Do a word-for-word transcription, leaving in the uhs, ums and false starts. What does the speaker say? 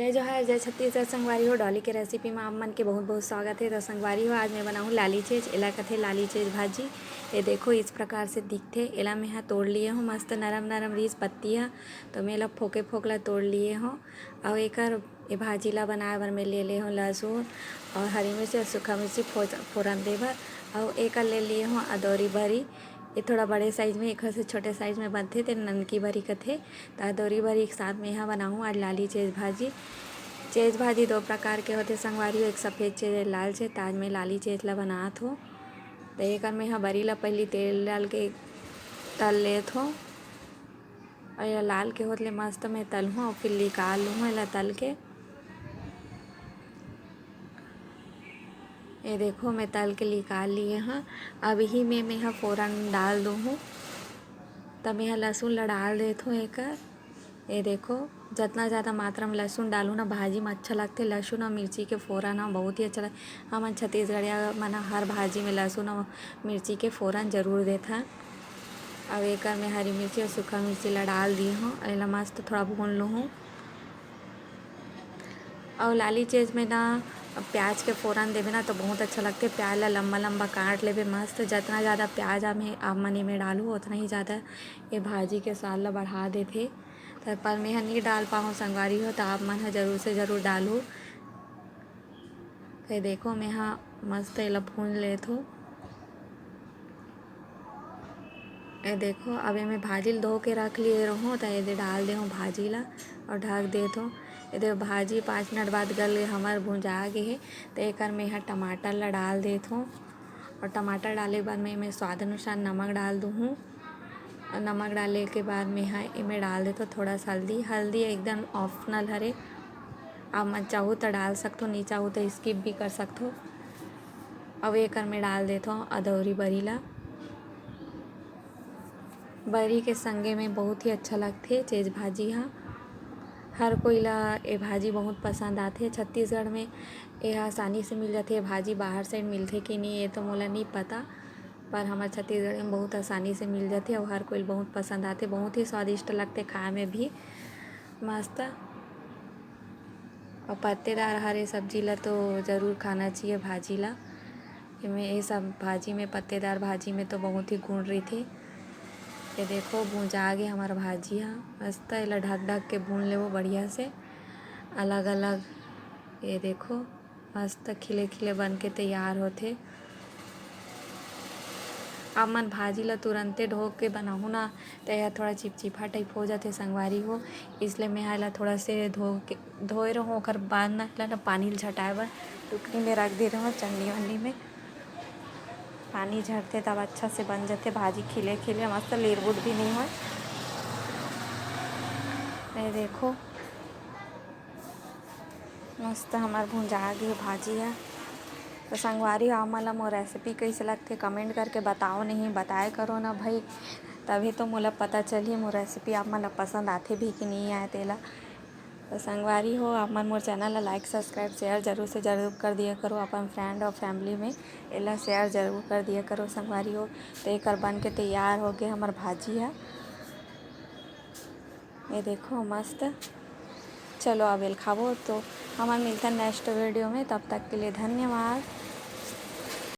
जय जोहार, जय छत्तीसगढ़ संगवारी हो। डॉली के रेसिपी में आप मन के बहुत बहुत स्वागत है। तो संगवारी हो, आज मैं बनाहूँ लाली चेज। एला कथे लाली चेज भाजी। ये देखो, इस प्रकार से दिखथे। एला मैं हा तोड़ लिए हूँ, मस्त नरम नरम रीस पत्ती हा। तो मैं एला फोके फोकला तोड़ लिए हूँ। और एकर ये भाजी ला बनाए बर मैं ले ले हूँ लहसुन और हरी मिर्ची और सूखा मिर्ची फोज-, फोरन दे बर। और एकर ले लिए हूँ अदौरी बरी। ये थोड़ा बड़े साइज में, एकर से छोटे साइज में बनथे, ते ननकी बरी कथे। त अदौरी बरी एक साथ में यहाँ बनाहूँ आज लाली चेज भाजी। चेज भाजी दो प्रकार के होथे संगवारी हो, एक सफेद चेज, एक लाल चेज। त आज मैं लाली चेज ला बनात हो। त एकर में यहाँ बरी ला पहली तेल डाल के तल लेत हो। और ये लाल के होत ले मस्त मैं तलहूँ और फिर निकाल लूँ एला तल के। ये देखो, मैं तल के निकाल लिए हाँ। अब इही में मैं हा फोरन डाल दूँ हूँ। तब मैं हा लहसुन ला डाल देत हूँ एकर। ये देखो, जितना ज़्यादा मात्रा में लहसुन डालू ना, भाजी में अच्छा लगथे। लहसुन और मिर्ची के फोरन ह बहुत ही अच्छा लग-, हमन छत्तीसगढ़िया मन ह हर भाजी में लहसुन और मिर्ची के फोरन जरूर देथन। अब एकर में हरी मिर्ची और सूखा मिर्ची ला डाल दी हूँ। एला मस्त थोड़ा भून लूँ हूँ। और लाली चेज में ना प्याज के फोरन देवे ना तो बहुत अच्छा लगथे। प्याज ला लंबा लंबा काट लेबे मस्त। जितना ज़्यादा प्याज आप में, आप मन एमे डालू, उतना ही ज़्यादा ये भाजी के स्वाद ला बढ़ा देथे। त पर मैं ह नहीं डाल पाहूँ संगवारी हो, तो आप मन ह जरूर से जरूर डालू। तो ये देखो, मैं हा मस्त एला भून लेत हूँ। ये देखो, अब एमे भाजी ल धो के रख लिए रहूँ, त एदे डाल दे हूँ भाजी ला और ढक देत हूँ। ये देखो, भाजी पाँच मिनट बाद गल गए, हमर भुंजा गे हे। त एकर में हा टमाटर ला डाल देत हूँ और टमाटर डाले के बाद मैं एमे स्वाद अनुसार नमक डाल दूँ हूँ। और नमक डाले के बाद मैं हा एमे डाल देत हूँ थोड़ा सा हल्दी। हल्दी एकदम ऑप्शनल हरे, आप मन चाहू त डाल सकथो, नहीं चाहू त स्किप भी कर सकथो। अब एकर में डाल देत हूँ अदौरी बरी ला। बरी के संगे में बहुत ही अच्छा लगथे चेज भाजी हा। हर कोई ला ए भाजी बहुत पसंद आथे। छत्तीसगढ़ में ए हा आसानी से मिल जाथे। ए भाजी बाहर साइड मिलथे कि नहीं, ये तो मोला नहीं पता, पर हमर छत्तीसगढ़ में बहुत आसानी से मिल जाथे और हर कोई ल बहुत पसंद आथे। बहुत ही स्वादिष्ट लगथे खाए में भी, मस्त। और पत्तेदार हरे सब्जी ला तो जरूर खाना चाहिए भाजी ला। एमे ये सब भाजी में, पत्तेदार भाजी में तो बहुत ही गुण रहिथे। ये देखो, भुंजा गे हमर भाजी हा मस्त। एला ढक ढक के भून लेबो बढ़िया से, अलग अलग। ये देखो, मस्त खिले खिले बन के तैयार होथे। आप मन भाजी ला तुरंते धो के बनाहू ना, त यह थोड़ा चिपचिपा टाइप हो जाथे संगवारी हो, इसलिए मैं एला थोड़ा से धो के, धोए रहूँ, ओकर बाद ना एला ना पानी ल झटाए बर टुकनी में रख दे रहूँ, चन्नी वन्नी में। पानी झरथे तब अच्छा से बन जाथे भाजी, खिले खिले मस्त, लेरबुट भी नहीं होय। ये देखो, मस्त हमर भुंजा गे भाजी ह। तो संगवारी हो, आप मन ला मोर रेसिपी कइसे लगथे, कमेंट करके बताओ नहीं, बताए करो ना भाई, तभी तो मोला पता चलही मोर रेसिपी आप मन ला पसंद आथे भी कि नहीं आए तेला। तो संगवारी हो, आप मन मोर चैनल ला लाइक, सब्सक्राइब, शेयर जरूर से जरूर कर दिया करो अपन फ्रेंड और फैमिली में। एला शेयर जरूर कर दिया करो संगवारी हो। तो एकर बन के तैयार हो गए हमर भाजी ह। ये देखो मस्त। चलो अब एल खाबो। तो हमन मिलथन नेक्स्ट वीडियो में, तब तक के लिए धन्यवाद।